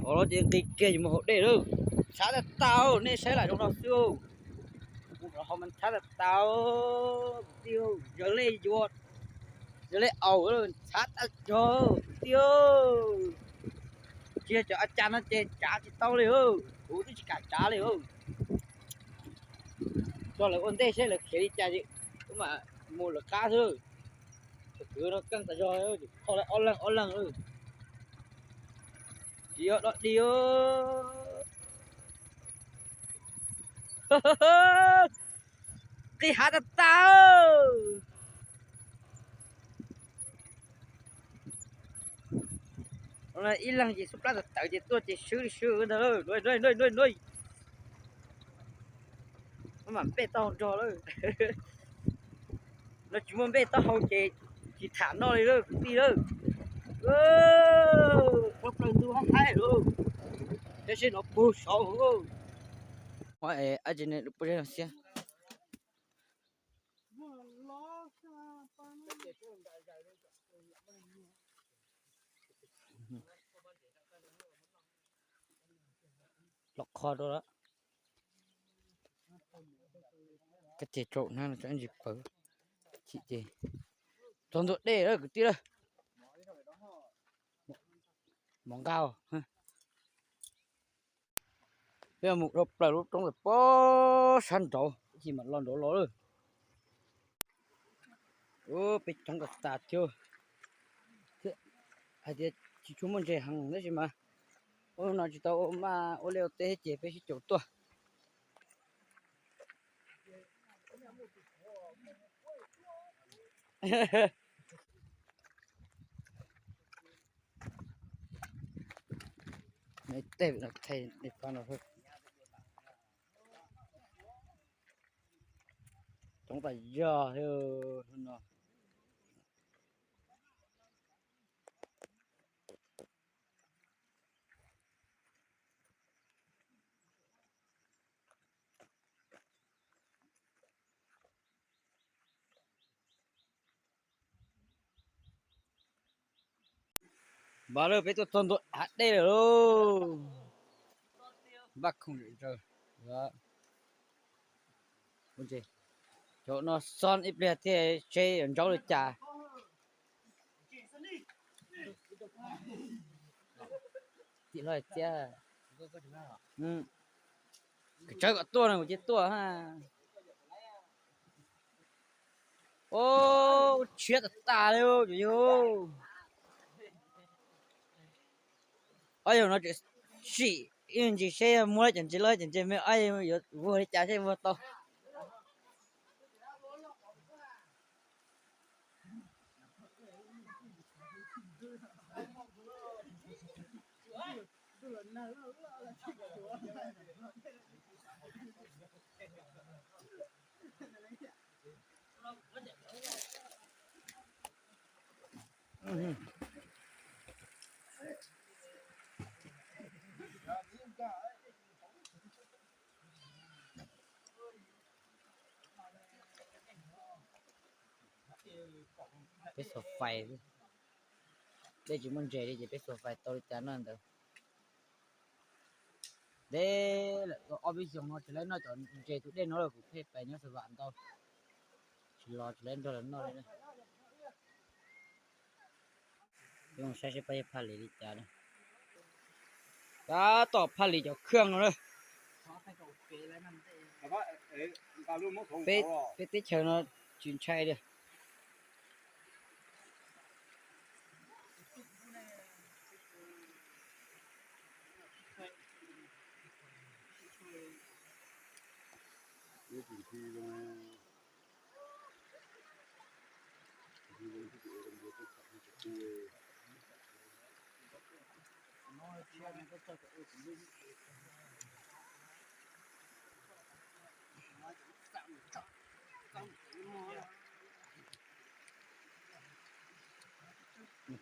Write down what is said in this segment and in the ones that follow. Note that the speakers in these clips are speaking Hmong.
Hauv no ces nqis kiag mus hauv dej lawm. Txhav tag tag, nej saib lam zoo no xwb. Mus hauv mas txhav tag tag, kwv tij, yog lej yuav, yog lej aus, txhav tag zog kwv tij. Tsis yog cov a cas no ces tsav tsis tau li, kuv twb tsis kam tsav li. Tso lawv ua ntej seb lawv khiav li cas, wb mam mus lawv qab xwb. Tus kwv no keej tas zog, kho lawv ob leeg ob leeg. Tsis yog dog dig. Nqis hav tag tag. Ib leeg ces xub plab tawv tawv ces tuaj ces swb li swb ntag. Mam npej taub hau nrog lawm. No tsis muaj npej taub hau ces tsis tham noj li lawm kwv tij lawm. Plaws plaws ntug haib haib lawm. Saib seb no puag saud. Ua e ab tsi ne lub pob zeb no xiab. Los qho rau lawm. Kab tes tsaum hnab no tseem ntsis pawv. Chim ces txog ntua dej lawm kwv tij lawm. Mov nqaj. Peb mus dhau plaws lub roob ntawm pob sab nraud ib chim mam los nraud los lawm. Peb coob tas tas thiab. Hais tias tsis tshua muaj ntses heev tab sis mas ua no tsis tau ua maj ua liaj ua teb thiab ces peb sib caum tuaj. Tej no, coob tas zog no. Npaj lawm, peb tuaj txog ntua hav dej lawm lauj. Npaj khoom zom zaws. Cov no xo ib pliag thiaj seb yuav ntsaub li cas. Tim hlob txiab, kuv tsawb kom tuaj no kuv cia tuaj ha. Ub, tshiab tas tas li cov yawg. Ob yawg no tseem sim ib ntsis seb yog muaj cov ntses loj cov ntses me, ob yawg yuav vuag li cas seb vuag tau. Peb xuas fais, dej tsis muaj ntses li ces peb xuas fais tau li cas noj ntawd. Deb lawm, ob peb xyoos no tsis laib noj cov ntses tus dej no lawm, kuv pheej pais nyob Xav Vam ntau, tsis los tsis laib nrog lawv noj li. Peb mus saib seb pab yog phaj lis li cas na. Tab tom phaj lis cov khaj no na. Peb teb chaws no tsis ntshai li.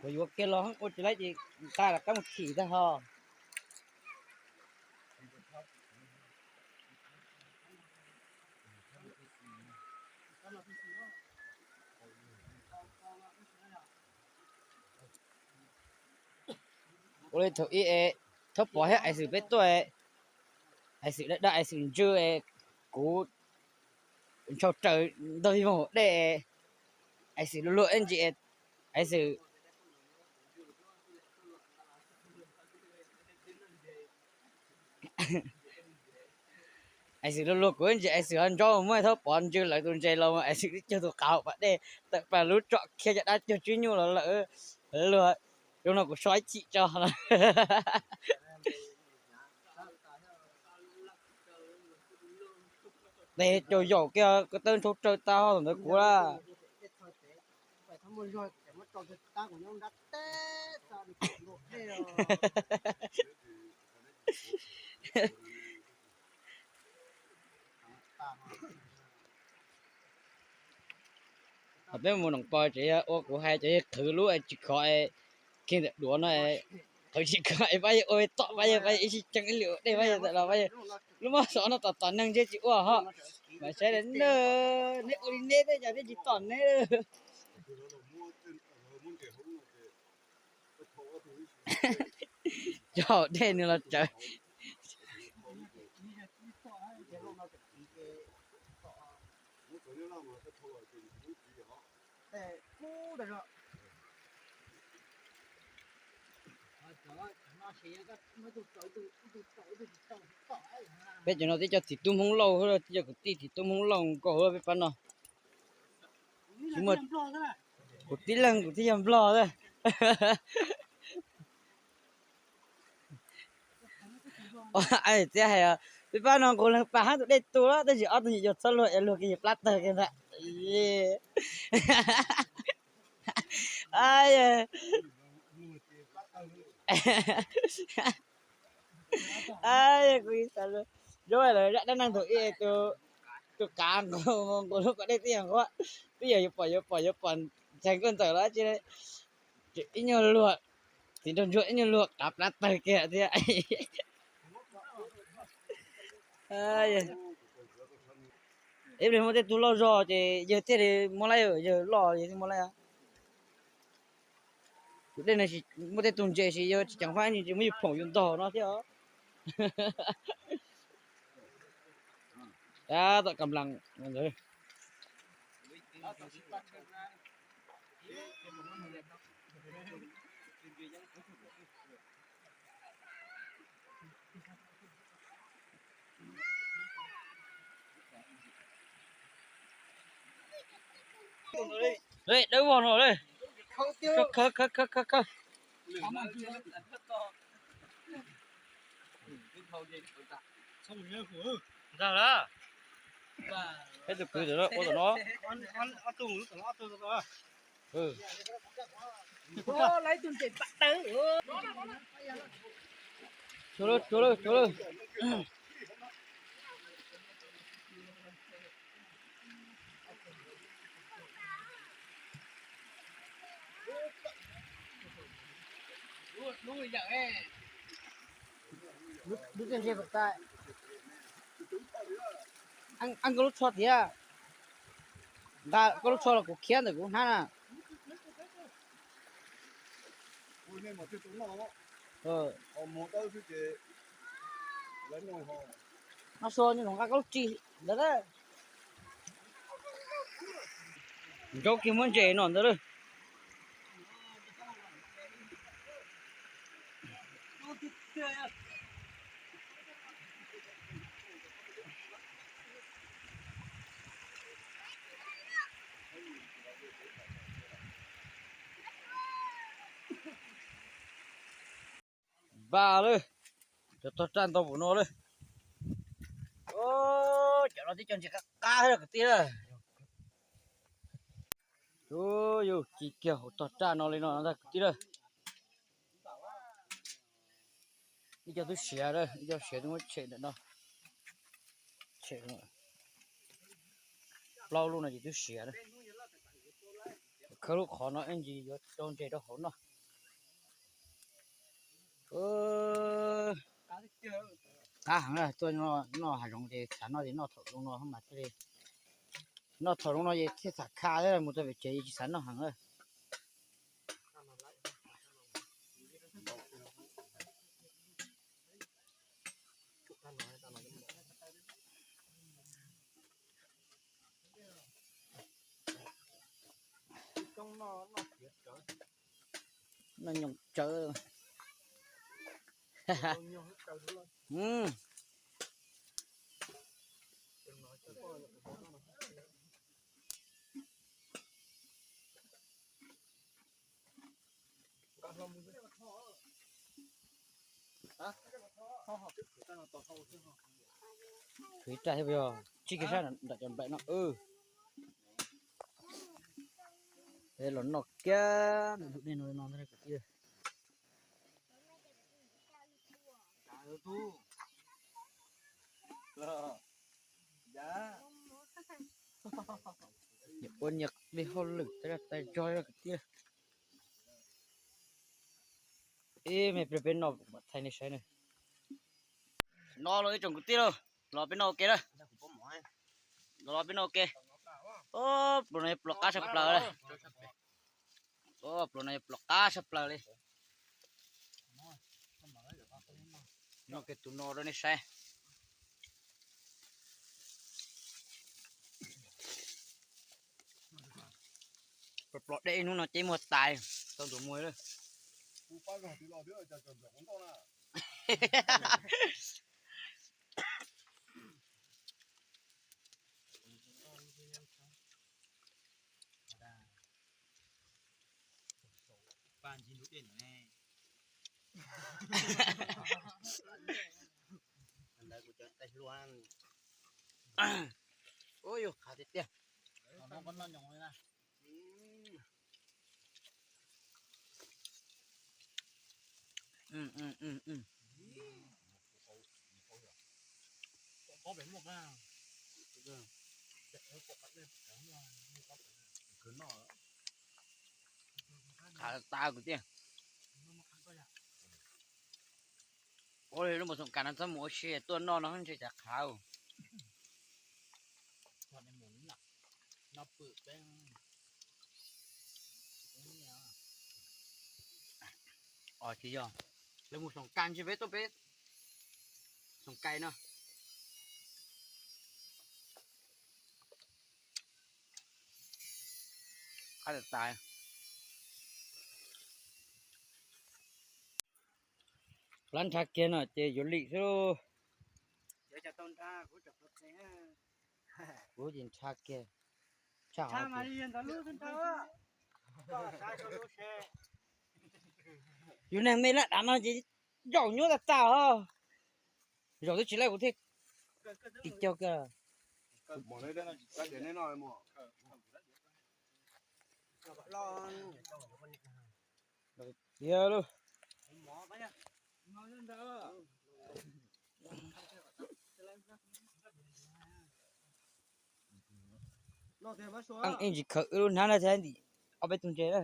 Kuv yuav kiag los ua tsis laib ces nqa los qab mus thim tag ho. Ua li thaum ub es Thaub Pov thiab Ais Xwm peb tuaj, Ais Xwm dag dag Ais Xwm ntsw, kuv ntshaus raws ntog vij voog dej, Ais Xwm luag luag ib ntsis, Ais Xwm Ais Xwm luag luag kuv ib ntsis, Ais Xwm ho ntsoov muab Thaub Pov ntsw lawv tus ntses los, Ais Xwm twb cuag tus qav hauv pas dej tawm plag lub tsom khiab caj dab cuag tswb nyuj los lawm. Luag, zoo no kuv so ib chim tso no. Tes caum yaum kiag ko taw ntshaus raws tag ho thaum ntawd kuv lawm. Peb mus noom pog ces yog ua kuv hais ces yog qhwv lub tsis khov, kiag ntawm duav no, qhwv tsis khov pab yawg ua tom pab yawg, pab yawg ib sij ceeb ib lwm ua dej pab yawg tawm los pab yawg. Lub mob xov no tom tom neeg ntshe tsis ua hos, mas saib na, neb ua li neb tej cas thiaj tsis tom neb. Cov haus dej nws los tsawv. Peb cov no tib co txiv tub Hmoob Lauj, tib co kwv tij txiv tub Hmoob Lauj nkaus peb pab no. Tsis muaj, kuv tib leeg kuv thiaj yog Nplog. Txiv hais, peb pab no nqus leeg pab hab tus dej tu lawm, tab sis ob tug nyuam yaus txhob luag es luag kiag yawg plab tawg kiag ntag. Kuv xav luag, Zaub lawv zaj dab neeg thaum ub, tus qav nqus nqus lub pas dej twb yog nqus, twb yog yuav pom yuav pom yuav pom ntxeev koj ntxawm los tsis, ib nyuag luag, txiv nraug ntsuag ib nyuag luag qav plab tawg kiag thiab. Ib pliag muaj tej tug loj zog ces yawg thiaj li muab laib, yawg loj yawg thiaj muab laib. Tus dej no muaj tej tug ntses ces yawg tsis ceev faj, tsis muab yus phoom yus ntog no thiab os. Tab tom kam las ntawd. Dawb vog no, khawb khawb khawb khawb khawb. Ntag lawm. Peb tus kwv ua tom no. Tsuag lawm, tsuag lawm, tsuag lawm. Koj lub tsho tiag, nqa koj lub tsho los kuv khiav ntawm kuv hnab na. Noj sua nws nqa koj lub ris ntawd. Nraub kiag muab ntses no ntawd lawm. Npaj lawm, cov tog raj ntau npaum no lawm. Cov no tib co ntses qab qab kwv tij lawm. Yus ci kiag hauv tog raj no li no ntag kwv tij lawm. Ib co twb siav lawm, ib co siav twb muab tshem ntawm no. Tshem plaub lub no ces twb siav lawm. Khawb lub qhov no ib ntsis yuav rau ntses rau hauv noj. Qab heev, tuaj noj hav zoov ces xav noj ces noj thaum zoo no mas thiaj li, noj thaum zoo no ces thiaj xam kha thiab, mus txog pem tsev tsis xav noj heev lawm. No nyoos tsawv. Khwv ib rai thiab yog tsib kiag sab nram cov nplaim no. Los noj kiag tus dej no no kwv tij. Nyias ua nyias li hauj lwm tais zog kwv tij. Ib me pliag peb noj mam thaij nej saib na. No los ib tsoom kwv tij lauj, los peb noj ua ke na. Los peb noj ua ke. Pluas no yog pluas qab tshaj plaws li. Pluas no yog pluas qab tshaj plaws li. Noj kiag tus no rau nej saib. Pluas dej ib hnub no ces muag tais, tau ntuas muag lawm. Ntawd kuv cov tais hluas. Ua yus qhav tiag tiag. Qhav tas kwv tij. Ua li lub mos xoom kas no txhob mus ua si tuaj noj no ntshe cas qhav. Os tsis yog, lawv mus xoom kas ntshe peb tuaj peb xoom kas no. Qab tas tas. Lab nrhav kiag no ces yuav lim xwb. Kuv ces nrhav kiag. Yus neeg me lab dav no ces zaum nyuaj tas tas os. Zaum twb tsis laj kuv thiaj tis caug kiag. Tiag lauj. Ej, ntsis khawm wb lub hnab no thiab ntim ob peb tug ntses na.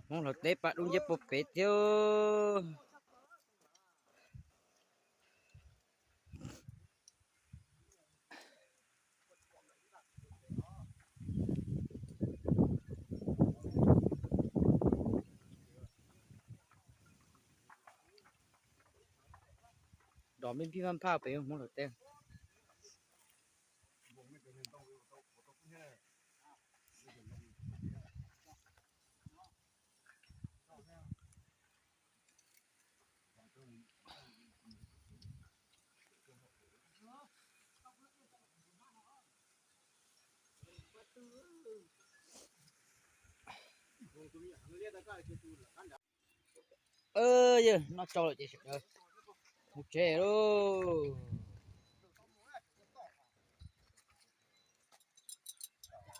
Hmoob Lauj teb pab dub nciab puag pem thiab. Nrov me phij phaj phaj pem Hmoob Lauj teb. Yawg noj tsau lawm ces sawv daws mus tsev lauj.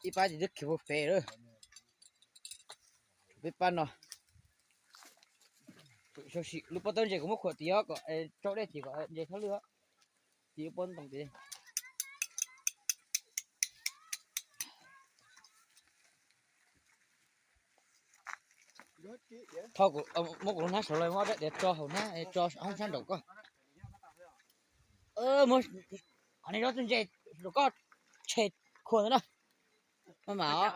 Ib pab ces twb khiav puag pem lawm. Peb pab no. Lub pob tawb ntses kuv muab khuam tim os kom tsau dej tim kom ntses thab lwj os. Tim lub pob ntoo tim. Thov muab kuv lub hnab saud los muab rab diav tso hauv hnab, tso hauv sab nraum koj. Qhov no yog tus ntses nraum koj tshem khuam ntawd na. Maj mam os.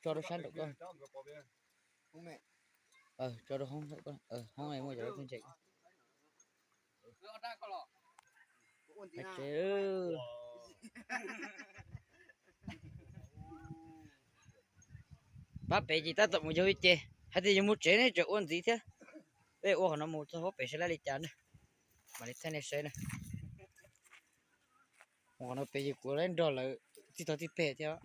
Tso rau sab nraum koj. Tso rau hoob, hoob muaj cov lub txuj ntse. Tsev, pab pem ces tab tom mus yug ib ce, hais tias yog mus tsev ne tseem ua ntxiv thiab. Peb ua qhov no mus txog pab pem saib lawv li cas na, mam li thaij nej saib na. Mus qhov no pem ces kuv lawv nrog lawv txij tog txij peg thiab.